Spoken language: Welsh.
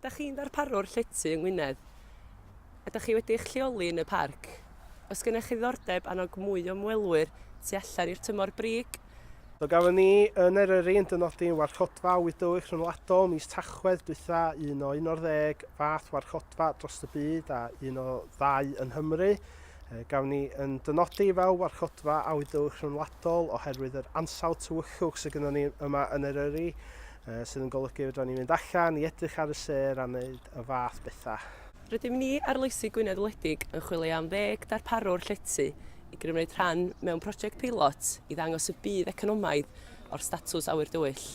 Ydych chi'n ddarparwr llety yng Ngwynedd? Ydych chi wedi eich lleoli yn y parc? Oes gennych chi ddiddordeb annog mwy o ymwelwyr tu allan i'r tymor brig? Do gafon ni yn Eryri yn dynodi'n warchodfa awyr dywyll rhyngwladol mis Tachwedd dwytha, un o 11 fath warchodfa dros y byd a un o ddau yng Nghymru. Gafon ni yn dynodi fel warchodfa awyr dywyll rhyngwladol oherwydd yr ansawdd tywyllwch sydd gynnon ni yma yn Eryri, sydd yn golygu fedra ni fynd allan i edrych ar y sêr a wneud y fath bethau. Rydym ni, Arloesi Gwynedd Wledig, yn chwilio am ddeg darparwr llety i gymryd rhan mewn prosiect peilot i ddangos y budd economaidd o'r statws awyr dywyll.